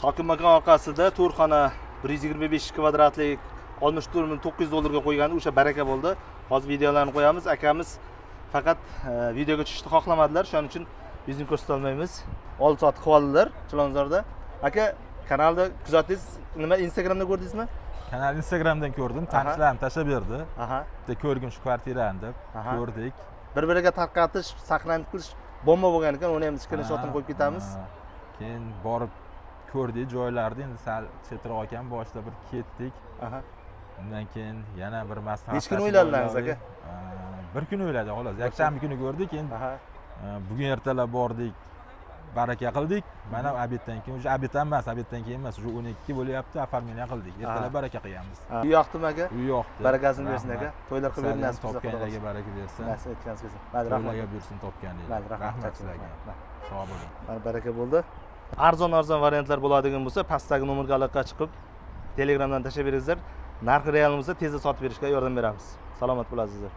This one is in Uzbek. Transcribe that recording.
Sokin makon orqasida 4 xona, 125 kvadratlik 64 900 dollarga qo'ygandi, o'sha baraka bo'ldi. Hozir videolarni qo'yamiz. Akamiz faqat videoga tushishni xohlamadilar, shuning uchun yuzini ko'rsata olmaymiz. Oldi sotib qilib oldilar Chilonzorda. Aka, kanalda kuzatdingiz, nima, Instagramda ko'rdingizmi? Kanal Instagramdan ko'rdim, tanishlarim tashlab berdi. Bitta ko'rgin shu kvartirani deb. Ko'rdik. Bir biriga tarqatish, сохранить qilish bomba bo'lgan ekan, uni ham skrinshotini qo'yib ketamiz. Ha. Keyin borib ko'rdik joylarni, endi sal chetroq ekan, boshida bir ketdik. Undan keyin yana bir maslahat. Necha kun o'yladingiz, aka? Bir kun o'yladik, xolos. Yakshanba kuni ko'rdik, keyin bugun ertalab bordik, baraka qildik. Mana обед dan keyin, уже обед ham emas, обед dan keyin emas, уже 12 bo'lyapti, оформление qildik. Ertalab baraka qilganmiz. Uy yoqdimi, aka? Uy yoqdi. Barakasini bersin, aka. Rahmat. To'ylar qilib bering, Sizlarni ham nasib qilsa, Xudo topganlarga xohlasa. baraka bersin. Nasib etganingiz kelsin. Mayli, rahmat. To'ylarga buyursin topganinglar. Mayli, rahmat. Rahmat sizlarga. Sog' bo'ling. Mana, baraka bo'ldi. Arzon arzon variantlar bo'ladigan bo'lsa, pastdagi nomerga aloqa chiqib, Telegramdan tashlab beringizlar. Narxi real bo'lsa, tezda sotib berishga yordam beramiz. Salomat bo'lasizlar.